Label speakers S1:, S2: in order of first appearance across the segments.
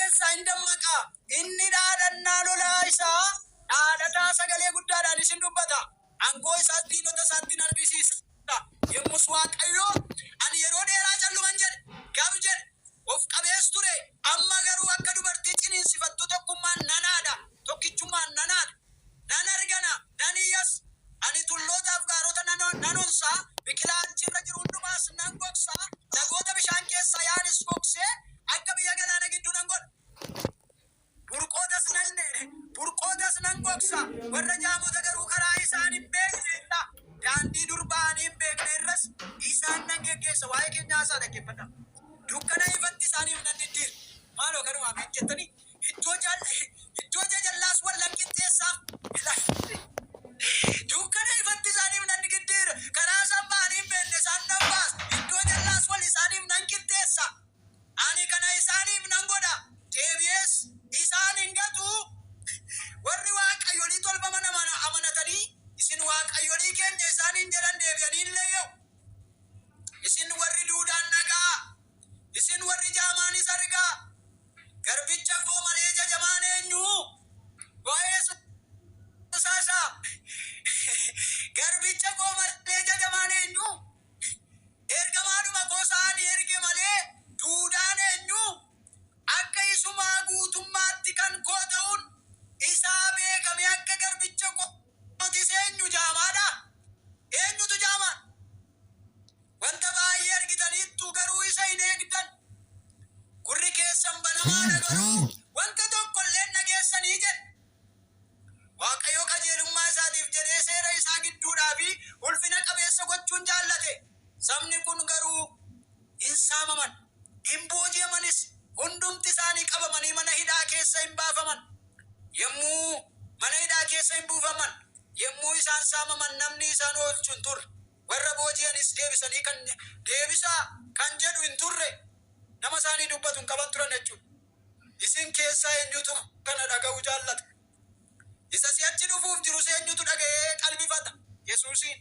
S1: keessaa in dammaqa. Inni dhaadannaa lolaa isaa dhaadhataa sagalee guddaadhaan isin dubbata. Aangoo isaas diinota isaatti in argisiisa. Yommus Waaqayyo, Ani yeroo dheeraa calluman jedhe, gab jedhe, of qabees ture, amma garuu akka dubartii ciniinsifattuu tokkummaan nan aada, tokkichummaan nan aada, nan argana, nan iyyas. Ani tullootaaf gaarota nan onsa, biqilaa achi irra jiru hundumaas nan gogsa, lagoota bishaan keessaa yaa'anis gogsee akka biyya galaana gidduu nan godha. Burqootas nan burqootas nan gogsa, warra jaamota garuu karaa isaan hin beekne irra, daandii dur ba'anii hin beekne irras isaan nan geggeessa. Waa'ee keenyaa haasaa dhaggeeffadhaa. Dukkana ifatti isaaniif nan diddiira. Maaloo kanuma ameen jettanii iddoo jal iddoo jajallaas wal nan qixxeessaaf. Dukkana ifatti isaaniif nan diddiira. Karaa isaan ba'anii hin beekne isaan nan baasa. Iddoo jallaas wal isaaniif nan qixxeessa. Ani kana isaaniif nan godha, deebi'ees isaan hin gatu. Warri waaqayyolii tolfaman amanatanii, Isin waaqayyolii keenya isaaniin jedhan deebi'anii hin leeyya'u. Isin warri duudaan dhaga'aa! Isin warri jaamaanis argaa! Garbicha koo malee jajamaan eenyu? Waa'ee Yesuus haasa'a. Garbicha koo malee jajamaan eenyu? Ergamaadhuma koo isa ani erge malee duudaan eenyu? Akka isumaa guutummaatti kan koo ta'uun isaa beekamee akka garbicha kootiis eenyu jaamaadha? Eenyutu jaamaadha? Wanta baay'ee argitaniittu, garuu isa hin eegdan. Gurri keessan banamaadha, garuu wanta tokko illee hin dhageessanii jedhe. Waaqayyo qajeelummaa isaatiif jedhee seera isaa gidduudhaa fi ulfina qabeessa gochuun jaallate. Sabni kun garuu in saamaman, in booji'amanis, hundumti isaanii qabamanii mana hidhaa keessa in baafaman. Yommuu mana hidhaa keessa in buufaman, yommuu isaan saamaman namni isaan oolchu hin turre. Warra booji'anis deebisanii kan deebisaa kan jedhu hin turre. Nama isaanii dubbatu hin qaban turan jechuudha. Isin keessaa eenyutu kana dhaga'uu jaallata? Isa si'achi dhufuuf jirus eenyutu dhaga'ee qalbifata? Yesuusiin.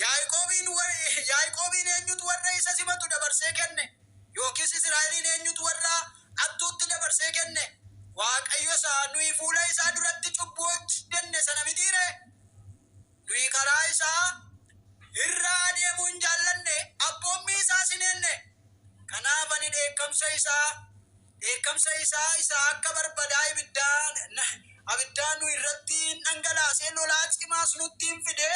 S1: Yaaqoobiin Yaaqoobiin eenyutu warra isa simatu dabarsee kenne? Yookiis Israa'eliin eenyutu warra hattuutti dabarsee kenne? Waaqayyo isa nuyi fuula isaa duratti cubbuu hojjenne sana mitii ree? Nuyi karaa isaa irra adeemuu hin jaallanne, abboommii isaas hin eenne. Kanaaf ani dheekkamsa isaa, dheekkamsa isaa isa akka barbadaa ibiddaa, abiddaa nu irratti in dhangalaase, lolaa cimaas nutti in fide,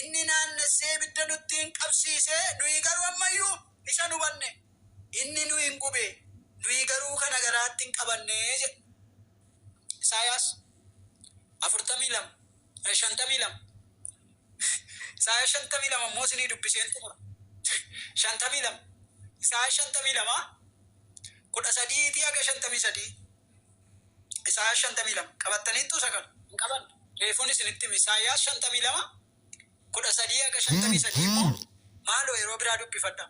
S1: inni naannessee ibidda nutti in qabsiise, nuyi garuu amma iyyuu isa hin hubanne. Inni nu in gube, nuyi garuu kana garaatti hin qabanne jedhe. Isaayaas 42, 52. Isaayaas 52 immoo isinii dubbiseen xumura. 52. Isaayaas 52 13 haga 53. Isaayaas 52 qabattaniittuu isa kana hin qabanne. Reefuun isinitti hime. Isaayaas 52 13 haga 53 immoo maaloo yeroo biraa dubbifadha.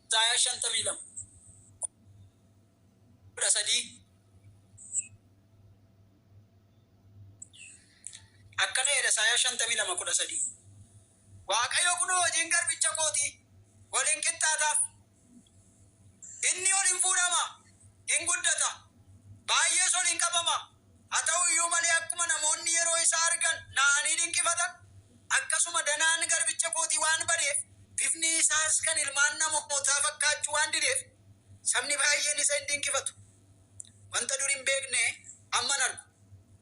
S1: Isaayaas 52 13 akkana jedha Isaayaas 52 13. Waaqayyo kunoo hojiin garbicha kootii wal hin qixxaataaf. Inni ol in fuudhama, in guddata, baay'ees ol in qabama. Haa ta'u iyyuu malee akkuma namoonni yeroo isa argan na'anii dinqifatan, akkasuma danaan garbicha kootii waan badeef, bifni isaas kan ilmaan namootaa fakkaachuu waan dideef, sabni baay'een isa in dinqifatu. Wanta dur hin beekne amma in argu,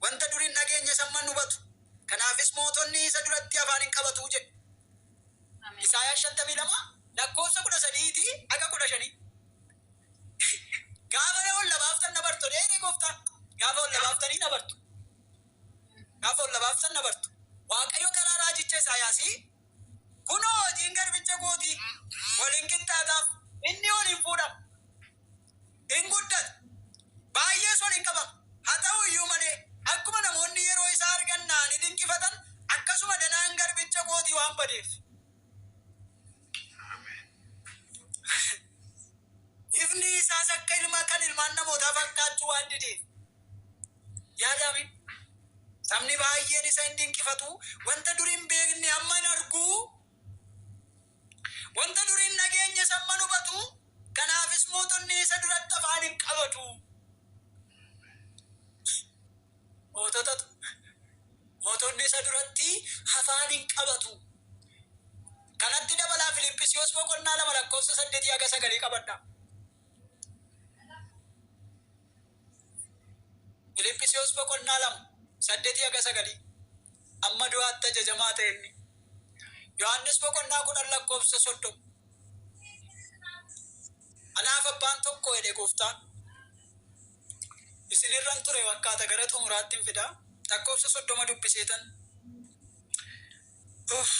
S1: wanta dur hin dhageenyes amma in hubatu, kanaafis mootonni isa duratti afaan in qabatu jedhe. Isaayaas 52 lakkoofsa 13 tii haga 15. Gaafa ol na baaftan na bartu jedhee gooftaan. Gaafa ol na baaftanii na bartu. Gaafa ol na baaftan na bartu. Waaqayyo karaa raajicha Isaayaasii kunoo hojiin garbicha kootii wal hin qixxaataaf inni ol hin fuudhama. In guddata. Baay'ees ol hin qabama. Haa ta'u iyyuu malee akkuma namoonni yeroo isa argan na'anii dinqifatan akkasuma danaan garbicha kootii waan badeef. Bifni isaas akka ilma kan ilmaan namootaa fakkaachuu waan dideef. Yaadaame. Sabni baay'een isa hin dinqifatu. Wanta dur hin beekne amma hin argu. Wanta dur hin dhageenye Isa duratti afaan hin qabatu. Kanatti dabalaa Filiphisiyoos boqonnaa 2 lakkoofsa 8 haga 9 qabadha. Filiphisiyoos boqonnaa 2 8 haga 9 amma du'aatti ajajamaa ta'e inni. Yohaannis boqonnaa 10 lakkoofsa 30. Anaaf abbaan tokko jedhe gooftaan. Isinirran ture fakkaata gara xumuraatti hin fida. Lakkoofsa 30 dubbiseetan. Uff.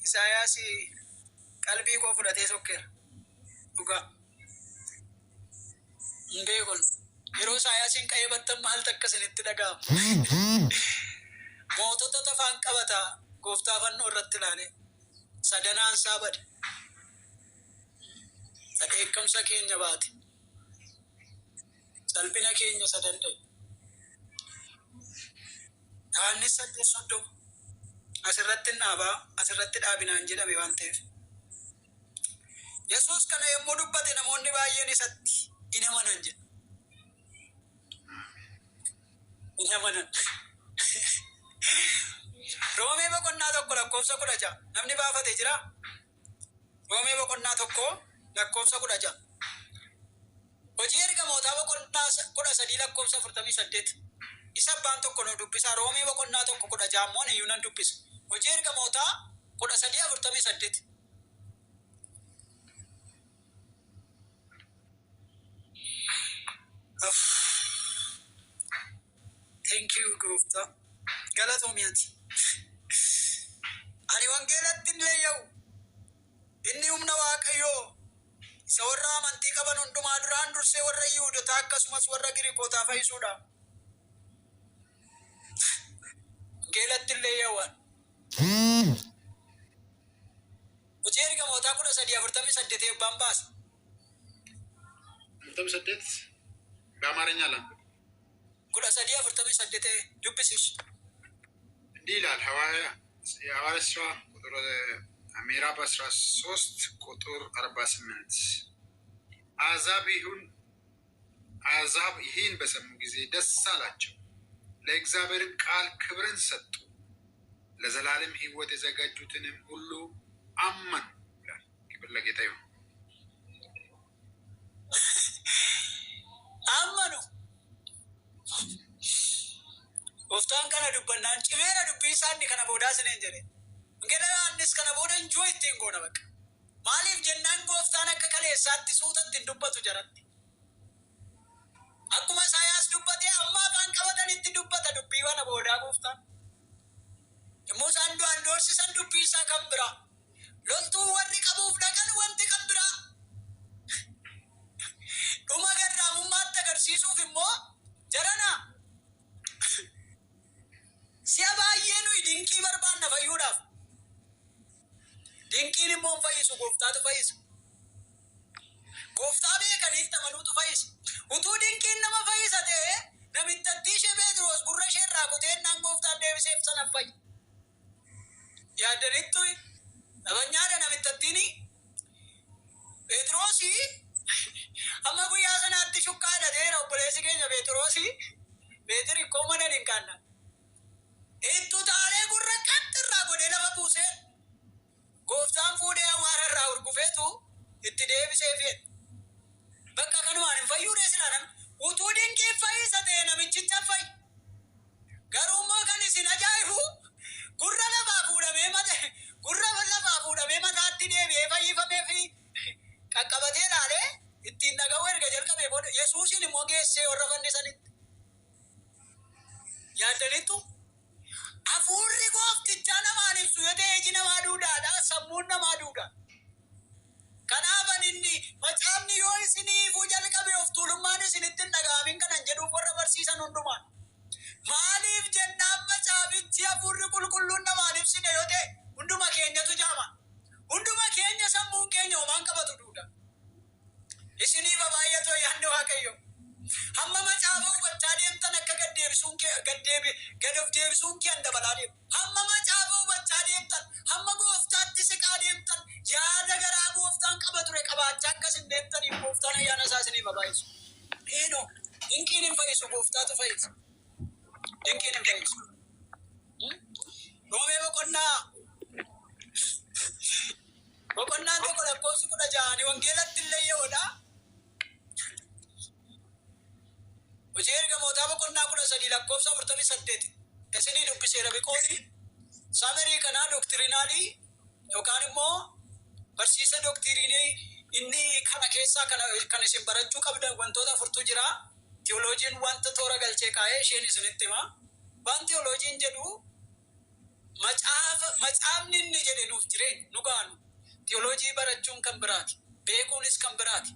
S1: Isaayaas qalbii koo fudhatee sokkeera. Dhugaa. Hin beekun. Yeroo Isaayaasiin qayyabattan maaltu akka isinitti dhaga'amu? Mootota tafaan qabata gooftaa fannoo irratti ilaalee. Sadanaan isaa bade. Isa dheekkamsa keenya baate. Salphina keenya isa danda'e. Yohaannis 8:30 asirratti hin dhaabaa asirratti dhaabinaan jedhame waan ta'eef. Yesuus kana yommuu dubbate namoonni baay'een isatti in amanan jedha. In amanan. Roomee boqonnaa 1 lakkoofsa 16 namni baafate jira? Roomee boqonnaa 1 lakkoofsa 16. Hojii Ergamootaa boqonnaa 13 lakkoofsa 48. Isa abbaan tokko nu dubbisaa. Roomee boqonnaa 1 16 immoo ani iyyuu nan dubbisa. Hojii Ergamootaa 13 48. Uff. Thank you gooftaa. Galatoomi ati. Ani wangeelatti hin leeyya'u. Inni humna Waaqayyoo isa warra amantii qaban hundumaa duraan dursee warra Yihuudotaa akkasumas warra Giriikootaa fayyisuudha. Wangeelatti hin leeyya'u ani. Hojii Ergamootaa 13 48 eebbaan baasa.
S2: 48 በአማርኛ ላንብብ።
S1: 13 48 dubbisiis.
S2: እንዲህ ይላል የሐዋርያት ሥራ ቁጥር ምዕራፍ 13 ቁጥር 48 አሕዛብ ይህን በሰሙ ጊዜ ደስ አላቸው፣ ለእግዚአብሔርም ቃል ክብርን ሰጡ፣ ለዘላለም ሕይወት የተዘጋጁትንም ሁሉ አመኑ ይላል። ክብር ለጌታ ይሁን።
S1: Ammanu. Gooftaan kana dubbannaan cimeera dubbii isaa inni kana boodaa isiniin jedhe. Wangeela Yohaannis kana booda enjoy ittiin goona bakka. Maaliif jennaan gooftaan akka kaleessaatti suutatti hin dubbatu jaratti. Akkuma Isaayaas dubbatee amma afaan qabatanitti dubbata dubbii kana boodaa gooftaan. Yommuu isaan du'an doorsisan dubbii isaa kan biraa. Loltuu warri qabuuf dhaqan wanti kan biraa. Dhuma garraamummaatti agarsiisuuf immoo jarana si'a baay'ee nuyi dinqii barbaanna fayyuudhaaf. Dinqiin immoo hin fayyisu, gooftaatu fayyisa. Gooftaa beekaniif amanuutu fayyisa. Utuu dinqiin nama fayyisa ta'ee namittattii ishee Pheexiroos gurra ishee irraa kuteennaan gooftaan deebiseef sana fayyi. Yaaddaniittu dhabanyaadha namittattiin Pheexiroosi amma guyyaa sanaatti shukkaa hidhateera obboleessi keenya Pheexiroosi Peetiri ikkoo mana hin kaanna. Ittu taalee gurra qaxxirraa godhee lafa buusee gooftaan fuudhee awwaara irraa urgufeetu itti deebisee fe'e. Bakka kanumaan hin fayyuu silaa namni. Utuu dinqiin fayyisa ta'e namichicha fayyi. Garuu immoo kan isin ajaa'ibu gurra lafaa fuudhamee mata gurra lafaa fuudhamee mataatti deebi'ee fayyifamee fi qaqqabatee ilaalee ittiin dhaga'uu erga jalqabee booda Yesuusiin immoo geessee warra fannisanitti. Yaaddaniittu hafuurri gooftichaa namaan ibsu yoo ta'e iji namaa duudaadha, sammuun namaa duuda. Kanaaf ani inni macaafni yoo isiniifuu jalqabe of tuulummaan isinitti hin dhaga'amin kanan jedhuuf warra barsiisan hundumaan. Maaliif jennaan macaafichi hafuurri qulqulluun namaan ibsine yoo ta'e hunduma keenyatu jaama. Hunduma keenya sammuun keenya homaan qabatu duuda. Isiniif baay'atu ayyaanni Waaqayyo. Hamma macaafa hubachaa deemtan akka gad deebisuun kee gad deebi gad of deebisuun kee dabalaa deemu. Hamma macaafa hubachaa deemtan, hamma gooftaatti siqaa deemtan, yaada garaa gooftaan qaba ture qabaachaa akkas hin deemtaniif gooftaan ayyaana isaa isiniif baay'isu. Eenoo dinqiin hin fayyisu, gooftaatu fayyisa. Dinqiin hin fayyisu. 28 isinii dubbiseera biqooni summary kanaa doctrinal yookaan immoo barsiisa doctrine inni kana keessaa kana kan isin barachuu qabdan wantoota afurtu jira. Tiyooloojiin wanta toora galchee kaa'ee isheen isinitti hima. Waan tiyooloojiin jedhu, macaafa macaafni inni jedhe nuuf jireenya nu gaanu. Tiyooloojii barachuun kan biraati. Beekuunis kan biraati.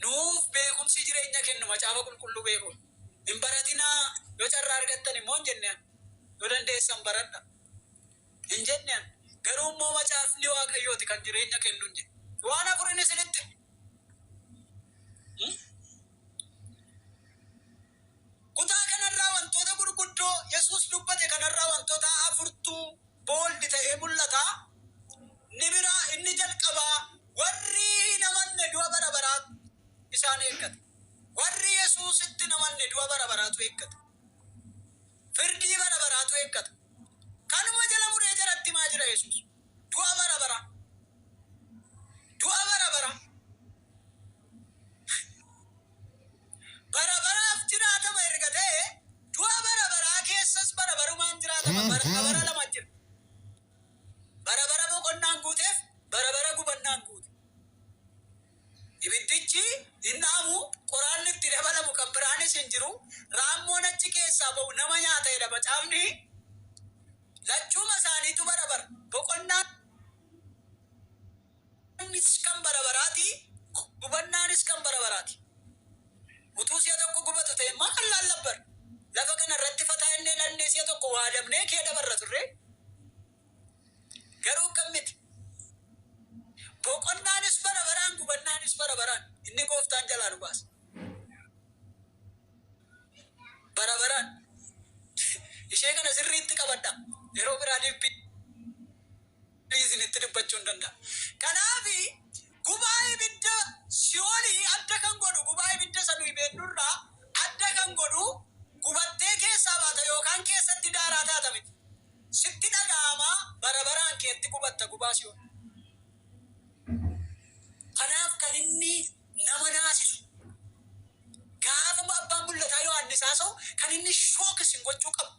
S1: Nuuf beekumsi jireenya kennu Macaafa Qulqulluu beekuun. Hin baratinaa, yoo carraa argattan immoo hin jenneen. Yoo dandeessan baradha. Hin jenneen. Garuu immoo macaafni Waaqayyooti kan jireenya kennu hin jedhe. Waan afurin isinitti hima. Kutaa kanarraa wantoota gurguddoo Yesuus dubbate kanarraa wantoota afurtuu bold ta'ee mul'ata. Inni biraa, inni jalqabaa, warri hin amanne du'a bara baraa isaan eeggata. Warri Yesuusitti hin amanne du'a bara baraatu eeggata. Firdii bara baraatu eeggata. Kanuma jala muree jaratti himaa jira Yesuus. Du'a bara baraa. Du'a bara baraa. Bara baraaf jiraatama erga ta'e, du'a bara baraa keessas bara barumaan jiraatama. Bara bara lama jira. Bara bara boqonnaan guuteef, bara bara gubannaan guute. Ibiddichi hin dhaamu, qoraanni itti dabalamu kan biraanis hin jiru. Raammoon achi keessaa ba'u nama nyaata jedha macaafni. Lachuuma isaaniitu bara bara. Boqonnaanis kan bara baraati, gubannaanis kan bara baraati. Utuu si'a tokko gubatu ta'e immoo kan laalabbar. Lafa kana irratti fataa inni dhannee si'a tokko waadamnee kee dabarra turre. Garuu kan miti. Boqonnaanis bara baraan, gubannaanis bara baraan, inni gooftaan jalaa nu baasa. Bara baraan. Ishee kana sirriitti qabadha. Yeroo biraa deebii isinitti dubbachuu hin danda'a. Kanaaf gubaa ibidda si'oolii adda kan godhu, gubaa ibidda isa nuyi beeknurraa adda kan godhu, gubattee keessaa baata yookaan keessatti daaraa taata miti. Sitti dhaga'amaa, bara baraan keetti gubatta gubaa si'ool. Kanaaf kan inni nama naasisu, gaafa abbaan mul'ataa Yohaannis haasa'u, kan inni shock isin gochuu qabu.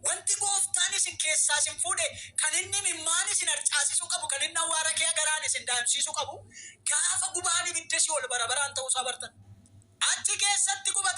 S1: Wanti gooftaan isin keessaa isin fuudhe, kan inni mimmaan isin harcaasisuu qabu, kan inni awwaara kee garaan isin daa'imsiisuu qabu, gaafa gubaan ibidda si'ool bara baraan ta'uusaa bartan. Achi keessatti gubata.